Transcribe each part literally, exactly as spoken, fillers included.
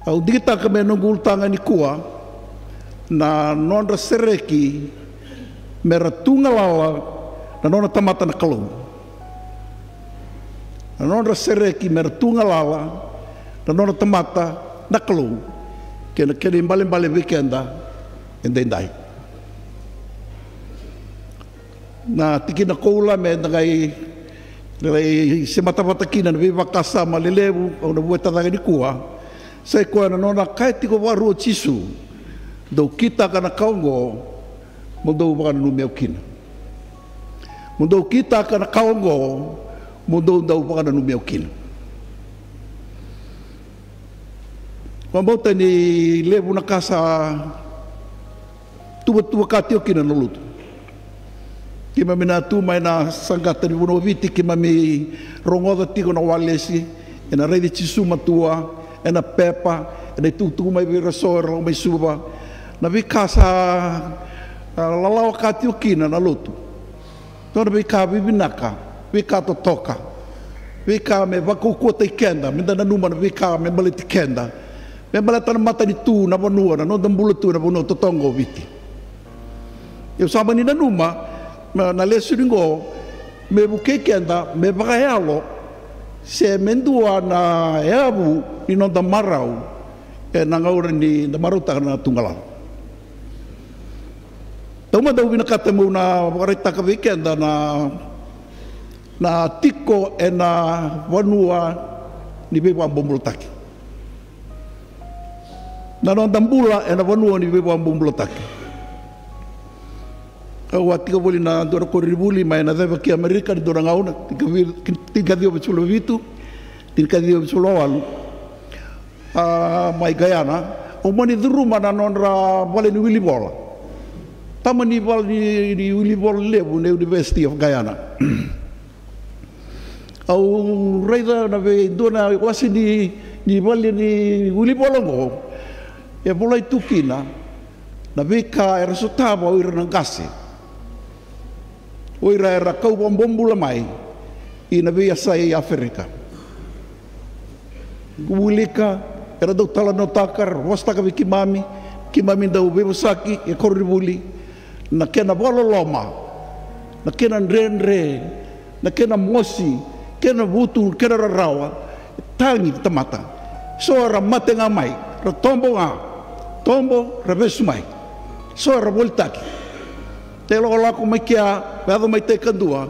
Au digitaka me noqu ulutaga nikua na nodra sereki me ra tu galala na nona tamata na Kalou. Na nodra sereki me ra tu galala na nona tamata na Kalou, kei na kena ibalebale vei keda e daidai. Na tikina koula me da qai, qai semata vata kina na veivakasama lelevu au na vueta cake nikua, sa i koya na nona kaya tiko vakarua o Jisu: "Dou kitaka na ka oqo, mo dou vakananumi au kina. Mo dou kitaka na ka oqo, mo dou dau vakananumi au kina." Vakabauta ni levu na ka sa tuvatuvaka tiko kina na lotu. Keimami na tu mai na saqata ni vanua o Viti, keimami rogoca tiko na walesi, ena raici Jisu matua, ena pepa, ena itukutuku mai vei ira so era lako mai Suva. Na veika sa, a, lalawaka tiko kina na lotu. Dua na veika vivinaka, veika totoka, veika me vakaukauwataki keda, me da nanuma na veika me baleti keda, me baleta na matanitu, na vanua, na noda bula tu ena vanua totoka o Viti. Au sa mani nanuma na, na lesoni qo me vukei keda me vakayalo, se me dua na yavu ni noda marau ena gauna ni da marautaka na tugalala. Taumada au vinakata meu na vakaraitaka vei keda na, na tiko ena vanua ni veivakabobulataki. Na noda bula ena vanua ni veivakabobulataki. Au a tiko voli na dua na koronivuli mai na ceva ki Amerika ni dua na gauna, tinikaciwa vitusagavulu ka vitu, tinikaciwa vitusagavulu ka walu. A, mai Guyana, au mani curuma na nodra vale ni wilivola. Tama ni vale ni, ni wilivola levu na University of Guyana. Au raica na vei dua na wase ni, ni vale ni wilivola oqo, e volai tu kina na veika era sotava o ira na qase, o ira era kau vakabobula mai ina veiyasai Aferika. Wilika, era dau talanoataka, era vosataka vei keimami, keimami dau veivosaki e koronivuli, na kena vakaloloma, na kena dredre, na kena mosi, kena vutu, kena rarawa, e tagi na tamata. So era mate ga mai, ra tobo ga, tobo, ra vesu mai. So era volitaki. Tei lakolako mai kea, yaco mai tei kadua,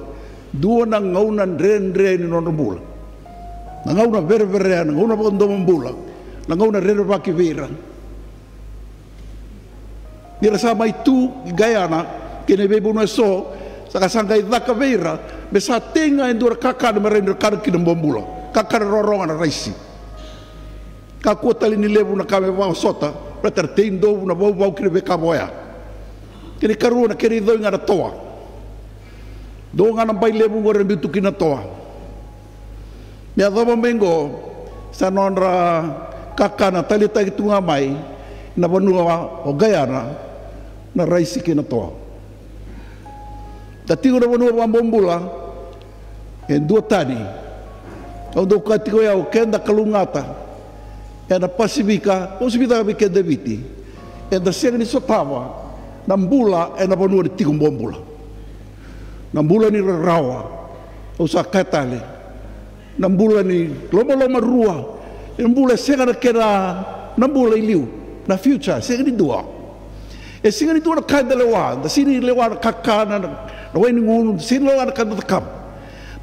dua na gauna dredre ni nodra bula. Na gauna vereverea, na gauna vakadomobula, na gauna rerevaki vei ira. Ni ra sa mai tu i Guyana kei na veivanua eso, sa ka sa qai caka vei ira me sa tei ga e dua na kakana me rawa ni ra kana kina bobula, kakana rorogo na raisi. Kakua tale ni levu na ka me vakaosota, baleta ra tei dovu na vauvau kei na veika vaka oya. Kei na ikarua na kena icoi ga na toa. Dua ga na bai levu oqo era biu tu kina na toa. Me yacova mai oqo sa nodra kakana taleitaki tu ga mai na vanua o Guyana na raisi kei na toa. Da tiko na vanua vakabobula e dua tani. Au dau kaya tiko o yau, keda kalougata ena Pasifika, au sa via caka vei keda e Viti, eda sega ni sotava na bula ena vanua ni tiko bobula. Na bula ni rarawa, au sa kaya tale, na bula ni lomalomarua, na bula e sega na kena, na bula i liu, na future, sega ni dua. E sega ni dua na ka eda lewa, da sega ni lewa na kakana, na, na wai ni gunu, da sega ni lewa na ka da cakava.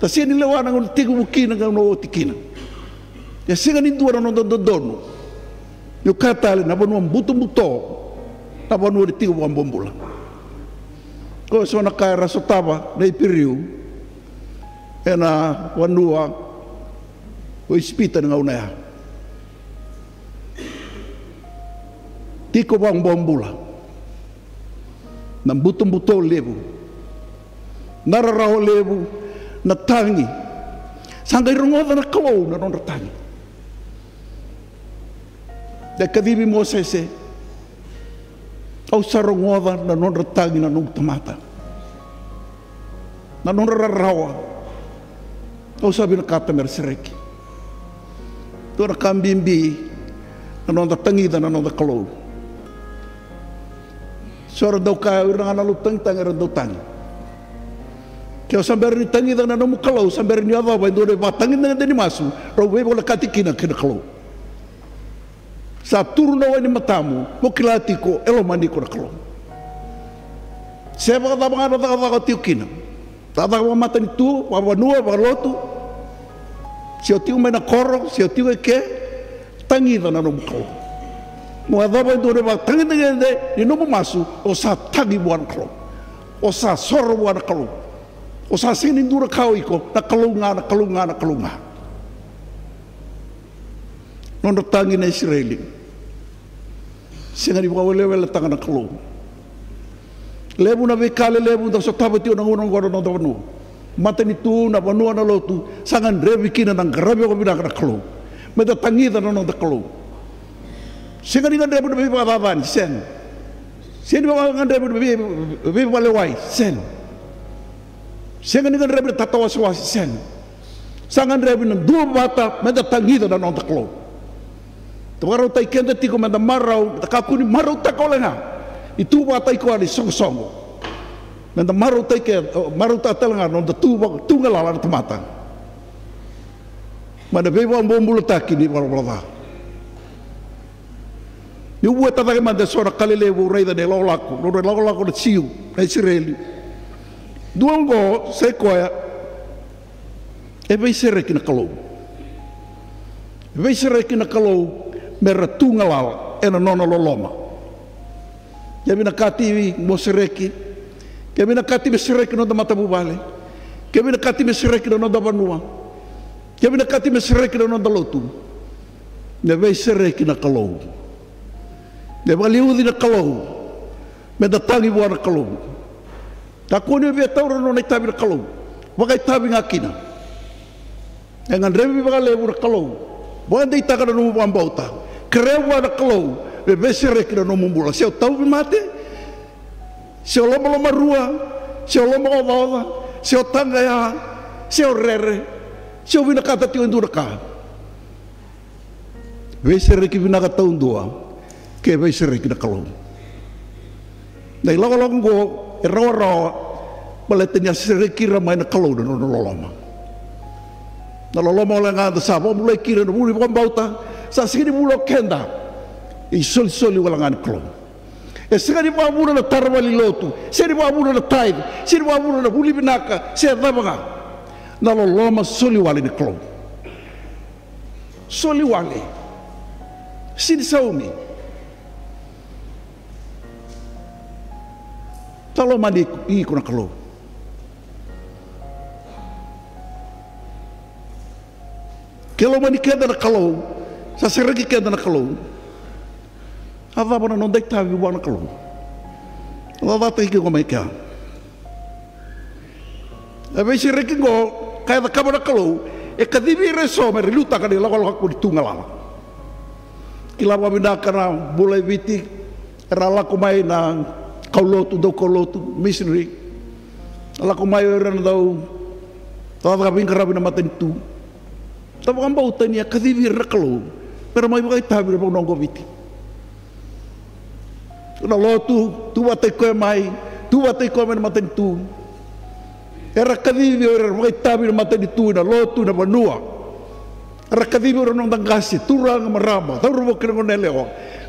Da sega ni lewa na gauna tekivu kina, na gauna oti kina. E sega ni dua na noda dodonu. Niu kaya tale, na vanua butobuto, na vanua ni tiko vakabobula. Ko so na ka era sotava na Iperiu ena vanua o Ijipita na gauna ya. Tiko vakabobula, na butobuto levu, na rarawa levu, na tagi. Sa qai rogoca na Kalou na nodra tagi. Da kacivi Mosese, au sa rogoca na nodra tagi na noqu tamata, na nodra rarawa. Au sa vinakata me ra sereki. Dua na ka bibi, Na noda tagica na noda Kalou. So era dau kaya, o ira ga na lou tagitagi era dau tagi. Ke o sa bera ni tagica na nomu Kalou, sa bera ni yacova e dua na ivakatagedegede ni masu rau veivolekati kina kei na Kalou. Sa turu na wai ni matamu, mo kila tiko e lomani iko na Kalou. Se vakacava ga na cakacaka o tiko kina, cakacaka vakamatanitu, vakavanua, vakalotu, se o tiko mai na koro, se o tiko e ke, tagica na nomu Kalou. Mo yacova e dua na ivakatagedegede ni nomu masu, o sa tagi vua na Kalou. O sa soro vua na Kalou. O sa sega ni dua na ka o iko, na Kalou ga, na Kalou ga, na Kalou ga. Nodra tagi na Isireli. Sega ni vakaweleweletaka na Kalou. Levu na veika lelevu da sotava tiko na gauna oqo na noda vanua. Matanitu, na vanua, na lotu, sa gadrevi kina na qaravi vakavinaka na Kalou. Meda tagica na noda Kalou. Sega ni gadrevi na veivakacacani, sega. Sega ni vakagadrevi na vei-, veivalewai, sega. Sega ni gadrevi na tatawasewase, sega. Sa gadrevi na duavata meda tagica na noda Kalou. Da vakarautaki keda tiko meda marau, meda kakua ni marautaka wale ga ni tu vata i koya na isoqosoqo. Meda marautaki keda, marautaka tale ga na noda tu vaka, tu galala na tamata. Mai na veivakabobulataki ni valavala ca. Niu vueta cake mada eso na ka lelevu au raica na ilakolako, nodra ilakolako na Jiu, na Isireli. Dua oqo sa i koya e veisereki na Kalou. E veisereki na Kalou me ra tu galala ena nona loloma. Ke vinakati mo sereki, ke vinakati me sereki na noda matavuvale, ke vinakati me sereki na noda vanua, ke vinakati me sereki na noda lotu, me veisereki na Kalou. Me vakaliuci na Kalou. Meda tagi vua na Kalou. Kakua ni o via taura na nona itavi na Kalou. Vakaitavi ga kina. E gadrevi vakalevu na Kalou. Vakadeitaka na nomu vakabauta. Kerea vua na Kalou me veisereki na nomu bula. Se o tauvimate, se o lomalomarua, se o lomaocaoca, se o taqaya, se o rere, se o vinakata tiko e dua na ka. Veisereki vinaka taudua ke veisereki na Kalou. Na ilakolako oqo e rawarawa baleta ni a sereki ira mai na Kalou na nona loloma. Na loloma wale ga da sa vakabulai kina na vuli vakabauta, sa sega ni vula o keda. E isolisoli wale ga ni Kalou. E sega ni vakavuna na tara valenilotu, sega ni vakavuna na tithe, sega ni vakavuna na vuli vinaka, se cava ga. Na loloma soli wale ni Kalou. Soli wale. Sega ni saumi. Sa lomani iko na Kalou. Ke lomani keda na Kalou, sa sereki keda na Kalou. A cava na noda itavi vua na Kalou? A cacataki iko mai kea. A veisereki oqo ka e cakava na Kalou, e kacivi ira eso me ra liutaka na ilakolako ni tu galala. Kila vakavinaka na bula e Viti, era lako mai na kaulotu, dau kaulotu, missionary. A lako mai o ira na dau cakacaka veiqaravi na matanitu. Da vakabauta ni a kacivi ira na Kalou me ra mai vakaitavi ira vanua oqo Viti. Na lotu, tu vata i koya mai, tu vata i koya mai na matanitu. Era kacivi o ira era vakaitavi na matanitu, na lotu, na vanua. Era kacivi o ira na noda qase, turaga, marama, cauravou kei na goneyalewa.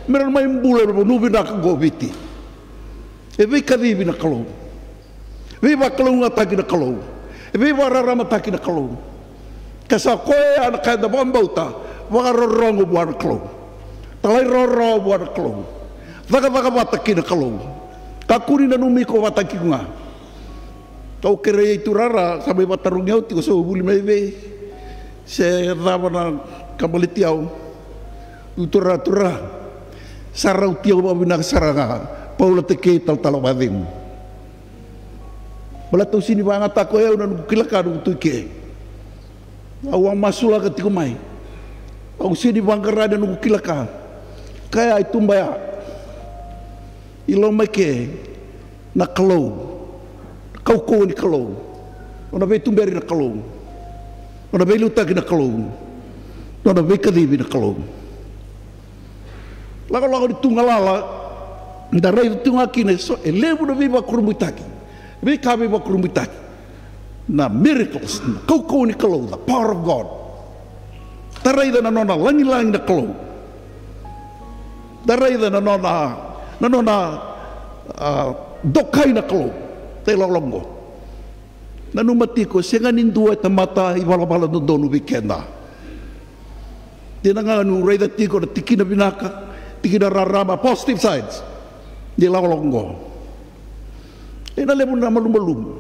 Me ra mai bula ena vanua vinaka oqo Viti. E veikacivi na Kalou. Veivakalougatataki na Kalou. E veivakararamataki na Kalou. Ke sa koya ya na ka eda vakabauta, vakarorogo vua na Kalou. Talairawarawa vua na Kalou. Cakacaka vata kei na Kalou. Kakua ni nanumi iko vata kei iko ga. Au kerei Turaga, sa mai vakatarogi au tiko se au vuli mai vei, se cava na ka baleti au. Turaga, Turaga, sa rauti au vakavinaka sara ga. Paula Tekei, talatala vakacegu. Baleta au sega ni vakayagataka o yau na noqu kila ka, noqu tu i ke. Au a masulaka tiko mai. Au sega ni vaqara na noqu kila ka. Kaya e tuba ya. I loma i ke na Kalou. Na kaukauwa ni Kalou. Nona veituberi na Kalou. Nona veiliutaki na Kalou. Nona veikacivi na Kalou. Lakolako ni tu galala, da raica tu ga kina e so, e levu na veivakurabuitaki, veika veivakurabuitaki. Na miracles, na kaukauwa ni Kalou, the power of God. Da raica na nona lagilagi na Kalou. Da raica na nona, na nona, a, dokai na Kalou. Da ilakolako oqo. Nanuma tiko, sega ni dua e tamata ivalavala dodonu vei keda. Dina ga niu raica tiko na tikina vinaka, tikina rarama, positive sides ni lakolako oqo. E na levu na malumalumu.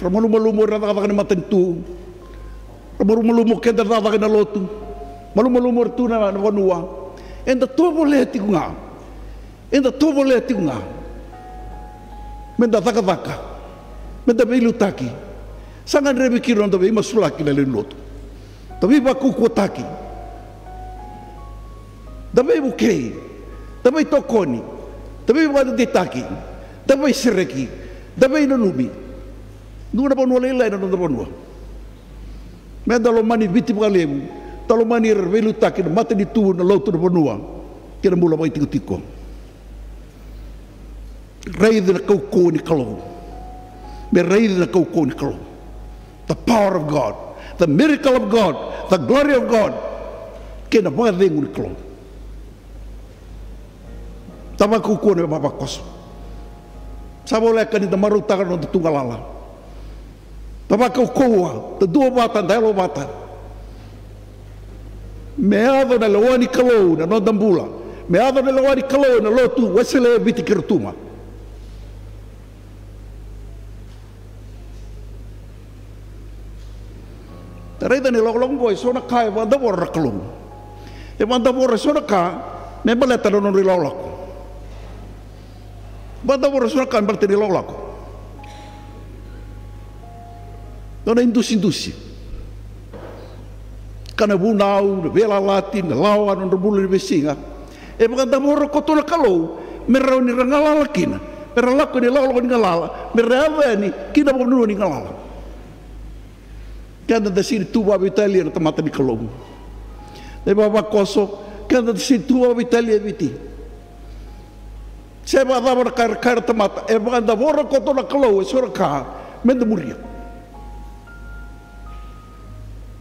Ra malumalumu era cakacaka ni matanitu. Ra malumalumu keda cakacaka na lotu. Malumalumu era tu na, na vanua. Eda tovolea tiko ga. Eda tovolea tiko ga meda cakacaka, meda veiliutaki. Sa gadrevi kina noda veimasulaki na lewe ni lotu. Da veivakaukauwataki, da veivukei, da veitokoni, da veivakadeitaki, da veisereki, da veinanumi. Dua na vanua lailai na noda vanua. Meda lomani Viti vakalevu, da lomani ira veiliutaki na matanitu, na lotu, na vanua kei na bula vakaitikotiko. Raici na kaukauwa ni Kalou. Me raici na kaukauwa ni Kalou. The power of God, the miracle of God, the glory of God. Kei na vakacegu ni Kalou. Da vakaukauwa na vavakoso. Sa voleka ni da marautaka na noda tu galala. Da vakaukauwa, da duavata, da yalovata. Me yaco na lewa ni Kalou na noda bula. Me yaco na lewa ni Kalou na lotu Wesele e Viti kei Rotuma. Da raica ni lakolako oqo e so na ka e vakadavora na Kalou. E vakadavora e so na ka me baleta na nodra ilakolako. Vakadavora e so na ka me baleta na ilakolako. Nona idusidusi. Ka na vunau, na veiyalayalati, na lawa, na nodra bula ni veisiga. E vakadavora koto na Kalou me rawa ni ra galala kina, me ra lako ena ilakolako ni galala, me ra yaco yani ki na vanua ni galala. Keda da sega ni tu vakaveitalia na tamata ni Kalou. Na ivavakoso, keda da sega ni tu vakaveitalia e Viti. Se vakacava na ka era kaya na tamata, e vakadavora koto na Kalou e so na ka meda muria.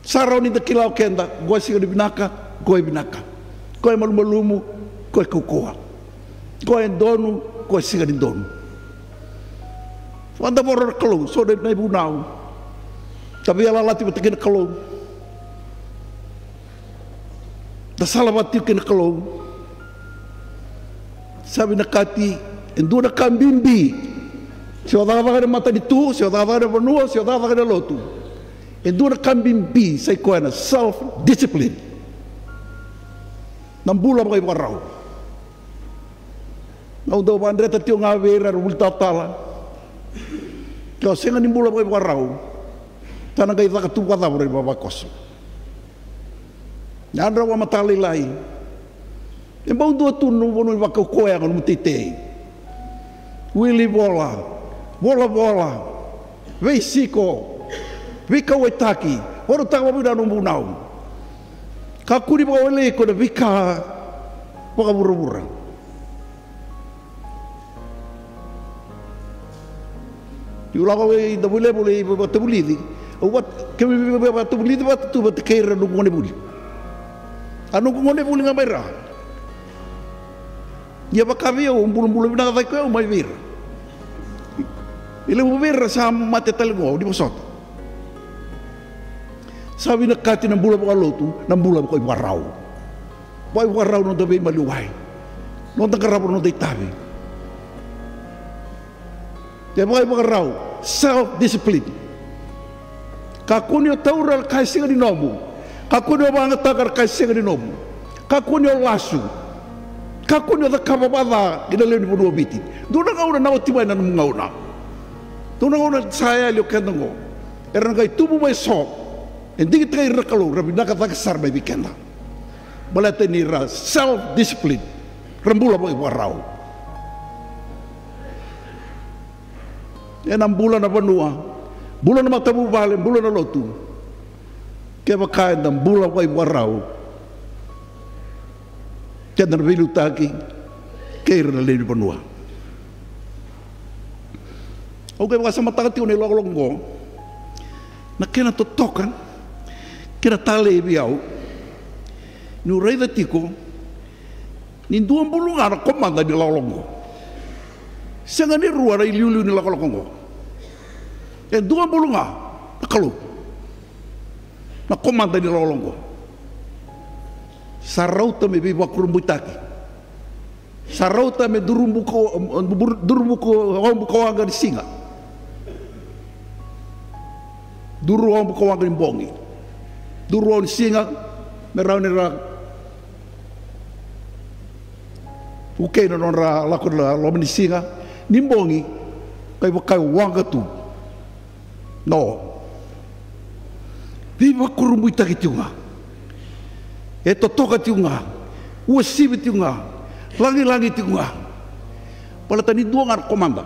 Sa rawa ni da kila o keda, qo e sega ni vinaka, qo e vinaka. Qo e malumalumu, qo e kaukauwa. Qo e donu, qo e sega ni donu. Vakadavora na Kalou, so na ivunau. Da veiyalayalati vata kei na Kalou. Da sala vata tiko kei na Kalou. Sa vinakati e dua na ka bibi. Se o cakacaka ena matanitu, se o cakacaka ena vanua, se o cakacaka ena lotu. E dua na ka bibi sa i koya na self discipline. Na bula vakaivakarau. Au dau vakadreta tiko ga vei ira era vuli talatala. Ke o sega ni bula vakaivakarau, sa na qai caka tu vakacava na ivavakoso? Yadrau a matalailai. E bau dua tu na nomu vanua ni vakaukauwa yaga, nomu teitei. Wili vola, volavola, veisiko, veikauwaitaki, varautaka vakavinaka nomu vunau. Kakua ni vakawelei iko na veika vakavuravura. Niu lako i Davuilevu lai vakatavulici. Au vaka, keimami vakatavulici vata tu vata kei ira na noqu gonevuli. A noqu gonevuli ga mai ra. Ia vaka vei au, au bulabula vinaka cake o yau mai vei ira. E levu vei ira sa mate tale qo, ni vosota. Sa vinakati na bula vakalotu na bula vakaivakarau. Vakaivakarau na noda veimaliwai, noda qarava na noda itavi. E vakaivakarau, self discipline. Kakua ni o taura na ka e sega ni nomu. Kakua ni o vakayagataka na ka e sega ni nomu. Kakua ni o lasu. Kakua ni o cakava vakaca ina lewe ni vanua o Viti. Dua na gauna na oti mai na nomu gauna. Dua na gauna sa yali o keda oqo. Era na qai tubu mai so e digitaki ira na Kalou, ra vinaka cake sara mai vei keda. Baleta ni ra self discipline, ra bula vakaivakarau. Ena bula na vanua, bula na matavuvale, bula na lotu. Kevaka eda bula vakaivakarau, Keda na veiliutaki kei ira na lewe ni vanua. Au qai vakasamataka tiko na ilakolako oqo, na kena totoka, kena talei vei au, niu raica tiko ni dua bulu ga na komada ni ilakolako oqo. Sega ni rua na iliuliu ni ilakolako oqo. E dua bulu ga na Kalou na komada ni ilakolako oqo. Sa rauta me veivakurabuitaki. Sa rauta me duru buka, duru buka, bukawaqa ni siga. Duru bukawaqa ni bogi. Duru ni siga me rawa ni ra vukei na nodra lako na loma ni siga. Ni bogi, kai vakai waqa tu. No. Veivakurabuitaki tiko ga. E totoka tiko ga. Uasivi tiko ga. Lagilagi tiko ga. Baleta ni dua ga na komada.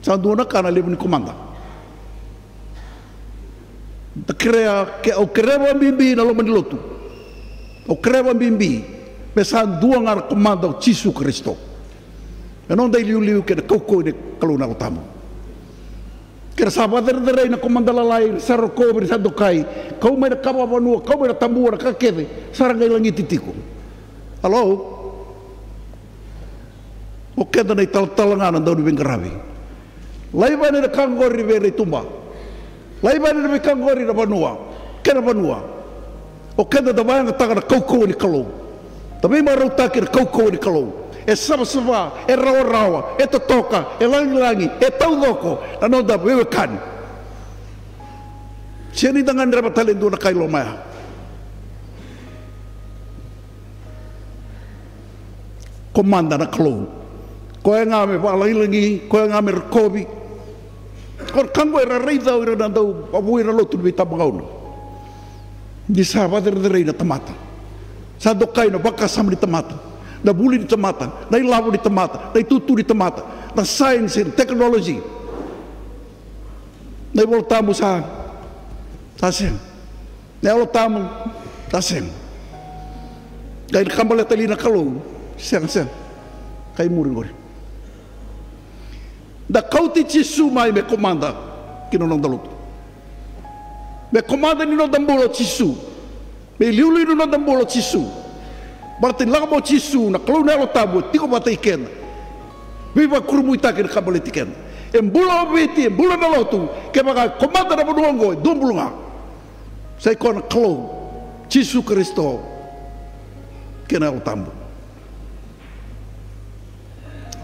Sa dua na ka na levu ni komada. Da kerea, ke au kerea vakabibi na loma ni lotu. Au kerea vakabibi me sa dua ga na komada o Jisu Karisito. E noda iliuliu kei na kaukauwa ni Kalou na Yalo Tabu. Ke ra sa vakacerecerei na komada lalai, ra sa rokovi, ra sa dokai, kau mai na ka vakavanua, kau mai na tabua, na ka kece sa ra qai lagiti tiko. Alo? O keda na italatala ga na dau ni veiqaravi. Laiva ni na ka qori vei ira i tuba. Laiva ni na veika qori na vanua. Kei na vanua. O keda da vakayagataka na kaukauwa ni Kalou. Da veimarautaki na kaukauwa ni Kalou. E savasava, e rawarawa, e totoka, e lagilagi, e taucoko na noda veiwekani. Sega ni da gadreva tale e dua na ka i loma ya. Komada na Kalou. Koya ga me vakalagilagi, koya ga me rokovi. O ira ka qo era raica o ira na dau vavui na lotu ni veitabagauna. Ni sa vakacerecerei na tamata. Sa dokai na vakasama ni tamata. Na vuli ni tamata, na ilavo ni tamata, na itutu ni tamata, na science and technology. Na iVola Tabu sa, sa sega. Na Yalo Tabu, sa sega. Qai na ka baleta li na Kalou, sega, sega. Kai muri qori. Da kauti Jisu mai me komada ki na noda lotu. Me komada ni noda bula o Jisu. Me iliuliu ni noda bula o Jisu. Baleta ni lako mai o Jisu, na Kalou na Yalo Tabu e tiko vata i keda. Veivakurabuitaki na ka baleti keda. E bula o Viti, e bula na lotu, kevaka e komada na vanua oqo, e dua bulu ga. Sa i koya na Kalou, Jisu Karisito, kei na Yalo Tabu.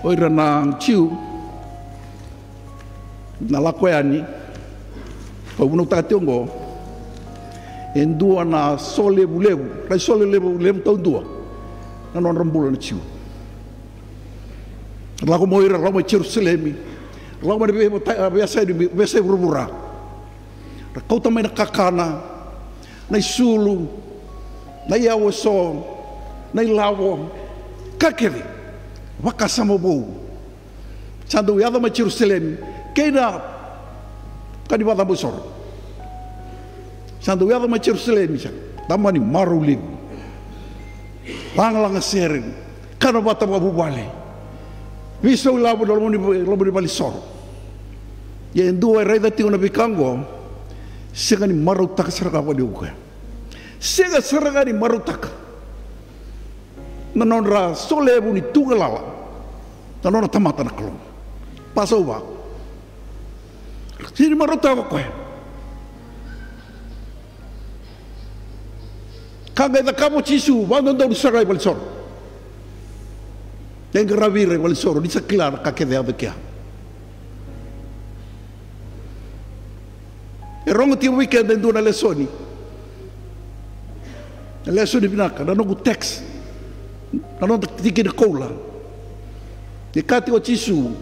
O ira na Jiu na lako yani, kau vunautaka tiko oqo, e dua na solevu levu, na isolevu levu taudua na nodra bula na Jiu. Lako mai o ira, lako mai Jerusalemi, lako mai na vei-, vei-, veiyasai, veiyasai vuravura. Ra kauta mai na kakana, na isulu, na iyau eso, na ilavo, ka kece, vakasama vou. Sa dau yaco mai Jerusalemi kei na ka ni vakacabo isoro. Sa dau yaco mai Jerusalemi sa dau mani marau levu, lagalaga sere, kana vata vakavuvale, veisau ilavo na loma ni, loma ni valenisoro. Ia e dua e raica tiko na veika oqo, sega ni marautaka sara ga valevu koya. Sega sara ga ni marautaka na nodra solevu ni tu galala na nona tamata na Kalou. Pasova. Sega ni marautaka o koya. Ka qai cakava o Jisu, vakadodonu sara i valenisoro. Qai qaravi ira i valenisoro, ni sa kila na ka kece e yaco kea. E rogo tiko vei keda e dua na lesoni. Na lesoni vinaka, na noqu text. Na noda tikina koula. E kaya tiko o Jisu,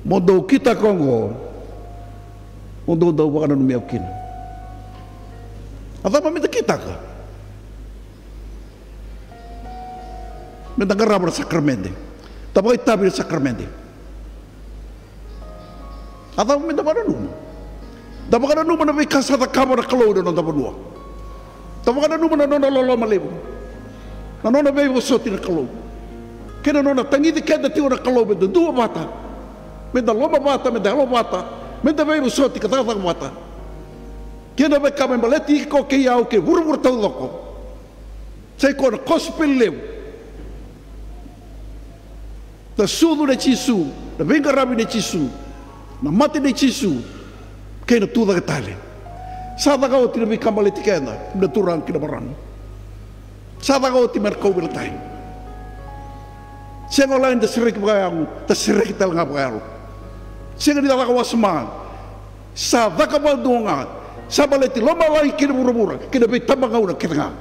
mo dou kitaka oqo, mo dou dau vakananumi au kina. A cava meda kitaka? Meda qarava na sakaramede. Da vakaitavi na sakaramede. A cava meda vakananuma? Da vakananuma na veika sa cakava na Kalou ena noda vanua. Da vakananuma na nona loloma levu. Na nona veivosoti na Kalou kei na nona tagici keda tiko na Kalou me da duavata, me da lomavata, me da yalovata, me da veivosoti ka cakacaka vata. Kei na veika me baleti iko kei au kei vuravura taucoko. Sa i koya na kosipeli levu. Na sucu nei Jisu, na veiqaravi nei Jisu, na mate nei Jisu, kei na tucake tale. Sa caka oti na veika baleti keda na turaga kei na marama. Sa caka oti mai na kauveilatai. Sega walega ni da sereki vakayago, da sereki tale ga vakayalo. Sega ni da caka wasoma. Sa caka vakadua ga. Sa baleti lomalagi kei na vuravura kei na veitabagauna kece ga.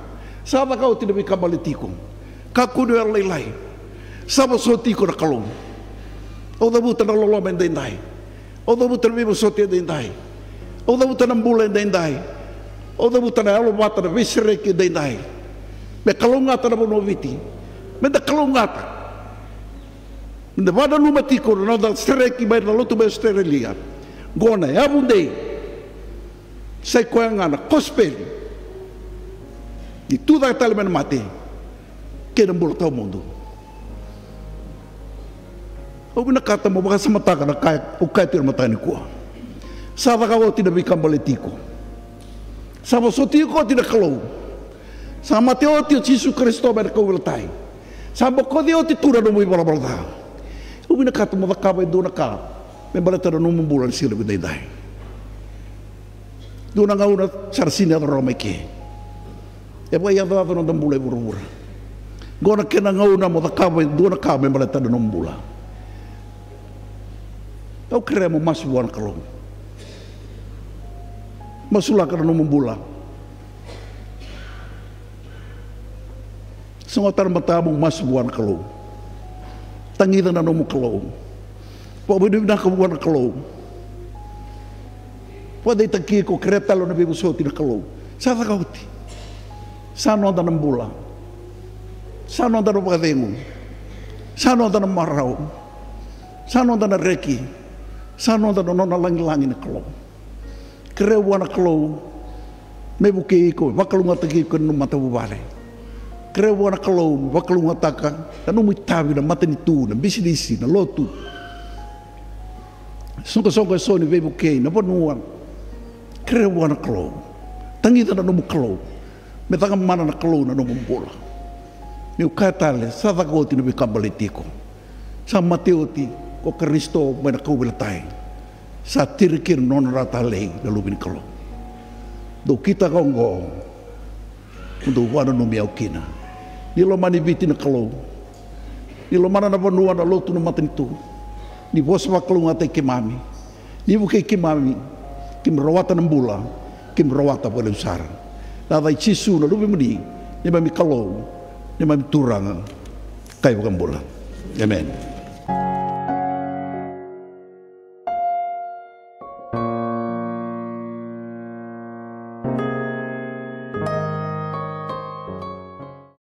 Sa caka oti na veika baleti iko. Kakua ni o yalolailai. Sa vosoti iko na Kalou. Au cavuta na loloma edaidai. Au cavuta na veivosoti edaidai. Au cavuta na bula edaidai. Au cavuta na yalovata, na veisereki edaidai. Me kalougata na vanua o Viti. Me da kalougata. Me da vakananuma tiko na noda sereki mai na lotu mai Australia. Qo na yavu dei. Sa i koya ga na kosipeli ni tucake tale mai na mate kei na bula tawamudu. Au vinakata mo vakasamataka na ka au kaya tiko ena mataka nikua. Sa caka oti na veika baleti iko. Sa vosoti iko oti na Kalou. Sa mate oti o Jisu Karisito mai na kauveilatai. Sa bokoci oti tu na nomu ivalavala ca. Au vinakata mo cakava e dua na ka me baleta na nomu bula ni siga ni edaidai. Dua na gauna sa na sega ni yaco rawa mai ke. E vakaiyacoyaco na noda bula e vuravura. Qo na kena gauna mo cakava e dua na ka me baleta na nomu bula. Au kerea mo masu vua na Kalou. Masulaka na nomu bula. Sogota na matamu, masu vua na Kalou. Tagica na nomu Kalou. Vakavinavinaka vua na Kalou. Vakadeitaki iko, kerea tale na veivosoti na Kalou. Sa caka oti. Sa noda na bula. Sa noda na vakacegu. Sa noda na marau. Sa noda na reki. Sa noda na nona lagilagi na Kalou. Kerea vua na Kalou me vukei iko, vakalougatataki iko ena nomu matavuvale. Kerea vua na Kalou me vakalougatataka na nomu itavi, na matanitu, na bisinisi, na lotu. Soqosoqo eso ni veivukei, na vanua. Kerea vua na Kalou. Tagica na nomu Kalou. Me caka mana na Kalou na nomu bula. Niu kaya tale, sa caka oti na veika baleti iko. Sa mate oti ko Karisito mai na kauveilatai. Sa tiri kina na nona dra talei na Luve ni Kalou. Dou kitaka oqo, mo dou vakananumi au kina. Ni lomani Viti na Kalou. Ni lomana na vanua, na lotu, na matanitu. Ni vosa vakalougatataki keimami. Ni vukei keimami, keimami rawata na bula, keimami rawata vakalevu sara. Na yaca i Jisu na Luvemuni, neimami Kalou, neimami Turaga ka iVakabula. Emeni.